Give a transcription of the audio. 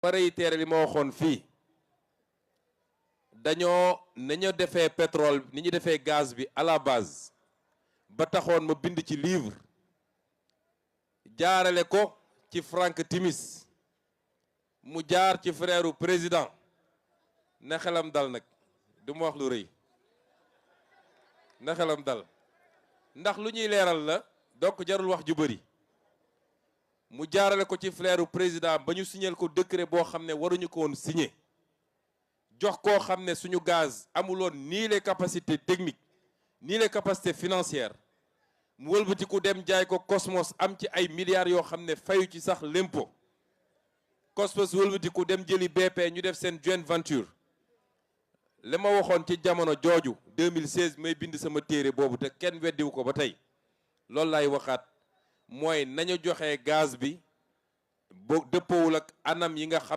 ma réitéré li ma waxoon fii dañoo nañu defee pétrole ni ñu defee gaz bi à la base ba taxoon ma bind ci livre jaarale ko ci Frank Timis mu jaar ci frère président na xelam dal nag du ma wax lu rëy na xelam dal ndax lu ñuy leeral la donc jarul wax ju bëri mu jaarale ko ci frère président ba ñu signal ko décret boo xam ne waruñu ko woon signer jox koo xam ne suñu gaz amuloon ni les capacités techniques ni les capacités financières mu wëlbatiku dem jaay ko Cosmos am ci ay milliards yoo xam ne fayu ci sax l'impôt Cosmos wëlbatiku dem jëli BP ñu def seen joint venture li ma waxoon ci jamono jooju 2016 may bind sama téere boobu te kenn weddiwu ko ba tey loolu laay waxaat mooy nañu joxe gaz bi boo dëppoowul ak anam yi nga xam